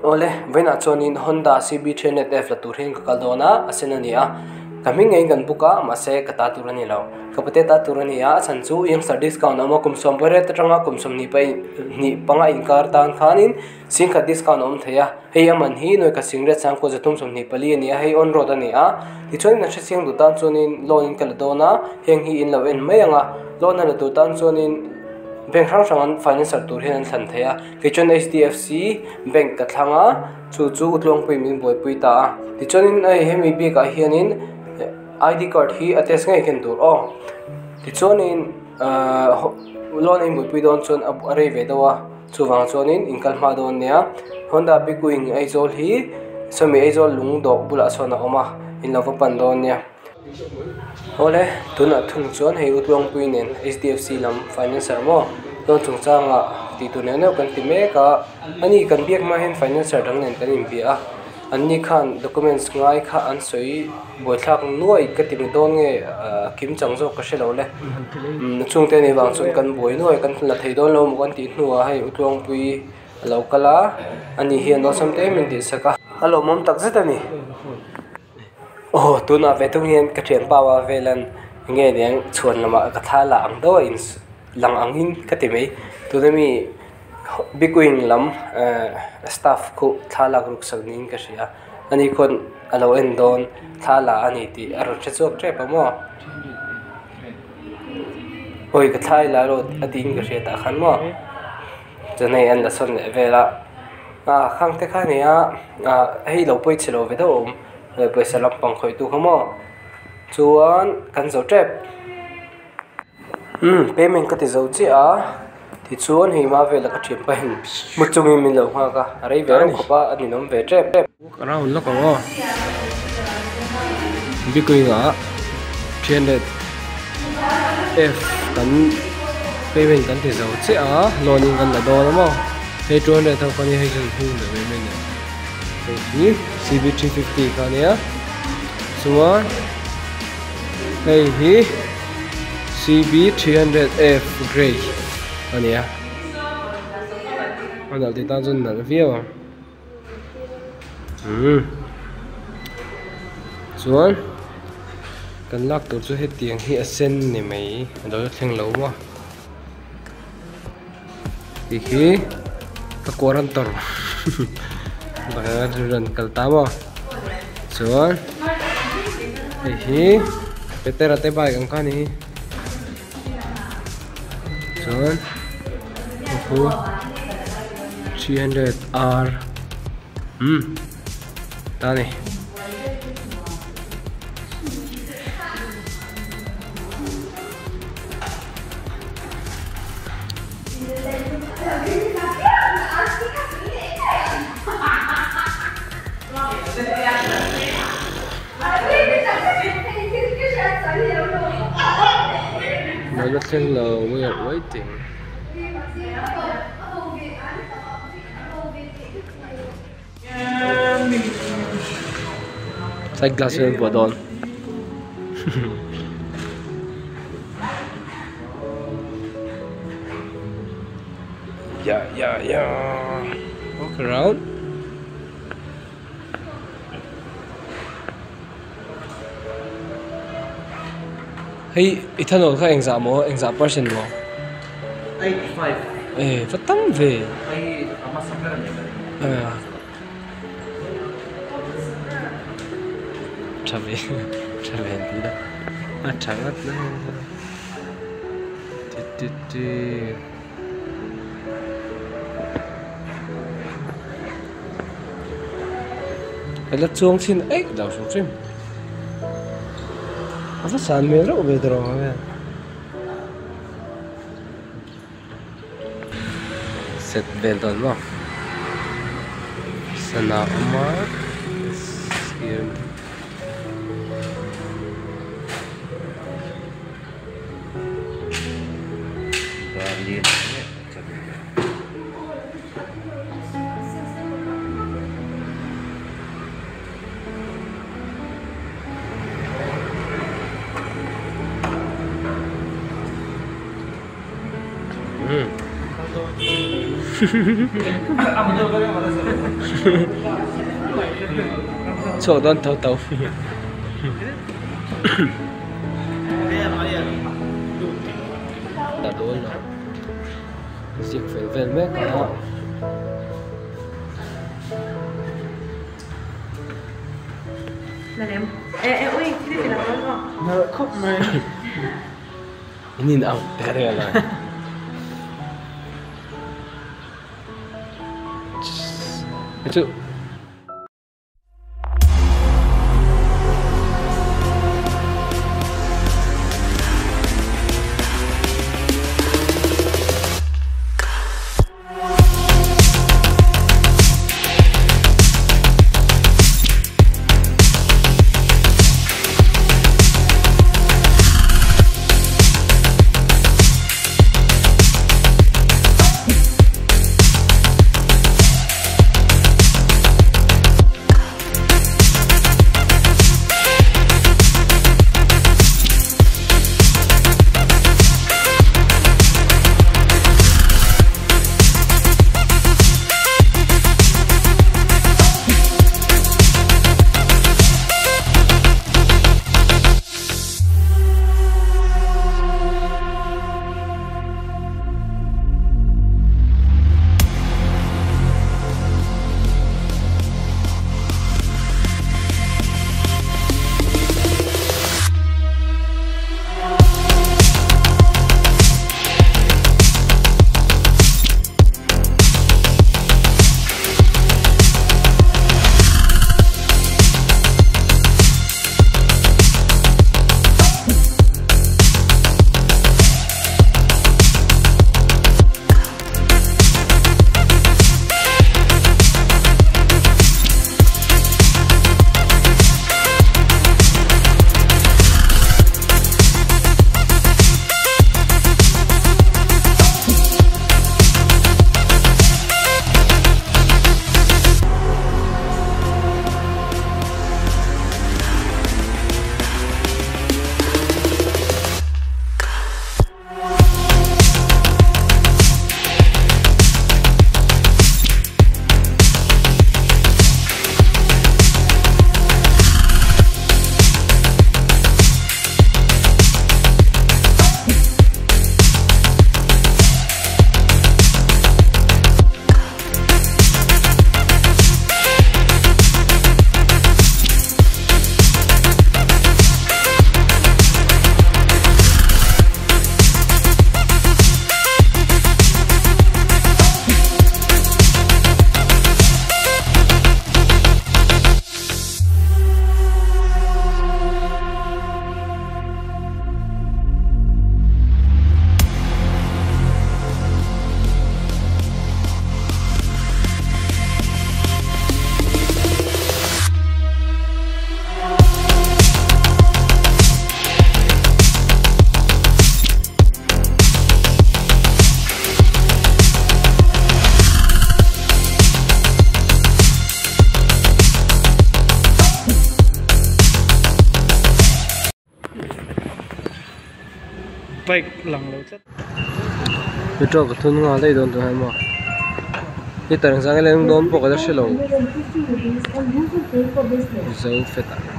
Awle, vawiinah chuanin Honda CB300F la tur hian ka kal dawn a, a sen a ni a. Ka hming ngeiin kan book a, mahse ka ta tur a ni lo. Ka pute ta tur a ni a, a chhan chu youngster discount a awm a, kum sawm pariat atanga kum sawmhnih pahnih panga inkar tan khanin singkhat discount a awm thei a. Hei a man hi nuaikhat singret sangkua zathum 24 a ni a, hei on road a ni a. Tichuanin a hrechiang duh tan chuanin loan in ka la dawn a, heng hi in lo en mai ang a. Loan a la tur tan chuanin bank hrang hrang an financer tur hian an thlan thei a. Kei chuan HDFC bank ka thlang a, chu chu Utluangpui min buaipui ta a. Tichuanin hei hemi bikah hianin ID card hi a test ngei khen tur aw. Tichuanin ahh loan a inbuaipui dawn chuan a rei ve deuh a. Chuvang chuanin in kal hma dawn nia, Honda Big Wing Aizawl hi sawmi Aizawl lung dawh bulah sawn a awm a, in lo va pan dawn nia. Awle, tunah thung chuan hei Utluangpui nen HDFC lam financer maw loan chungchanga tih tur neuh neuh kan ti mek a, ani kan biak hma hian financer dang nen kan inbia a. Anni khan documents ngai kha an sawi buaithlak nuai ka ti mi dawn nge kim chang zawk ka hre lo le. Chungte ni vang chuan kan buai nuai kan la thei dawn lo maw kan tih hnuah hei Utluangpui a lo kal a, ani hian awlsam te min tih sak a. A lawmawm tak zet a ni. Aw tunah ve thung hian ka thianpa a velan nge niang chhuan lamah ka thla la ang deuh a in lang angin ka ti mai. Tuna mi. Big wing lam staff khu thla lak ruk sak niin ka hria ani khawn a lo en dawn thla la a ni tih a rawn hre chhuak tep a maw awi ka thla ila erawh a tiin ka hria tah khan maw chuan hei an la sawn leh vel a ah khang te kha a ni a ah hei lo pawi chhe lo ve deuh a awm pawisa lampang khawih tu kha maw chuan kan zo tep. Umm payment ka ti zo chiah a tichuan hei hma velah ka thian pahin mu chungin min lo nghak a a rei ve reuh khawp a a ninawm ve tep. Walk around lawk ang aw bikawing ah 300 F kan payment kan ti zo chiah a loan in kan la dawn a maw hei 200 ho kha nia hei chuan hung deuh em em a ni hei hi CB 350 kha ania chuan hei hi. CB 300 F grey a ni a a nalh tih tan chuan nalh viau ang umm chuan kan lak tur chu hetiang hi a sen ni mai a lo la thleng lo maw tih hi ka kawr an tawrh rawn kal ta maw chuan hei hi petera te bike ang kha a ni chuan khu 300 r umm ta ni. Lo la thleng lo we are waiting. Side glass hi an vuah dawn. Ya ya ya walk around. Hei ethanol kha engzah maw engzah percent maw? 85. Eh va tam ve. Hei a hmasa ber a ni mai. Ah. Tha ve tha ve an ti la a tha ngat na ti ti ti. Ka la chuang chhin eih lo hrim hrim a va san hmel reuh ve tawh ang e set vel dawn maw sana a awm a. Chhuak dawn tho tho. Ta dawn lo. Ziak fel vel mek a. In in ang te reng a. Chu. Bike lang lo tlat. Petrol ka thun nghal daih dawn tûr hian maw liter engzah nge leng dawn pawh ka la hre lo zo fet ah.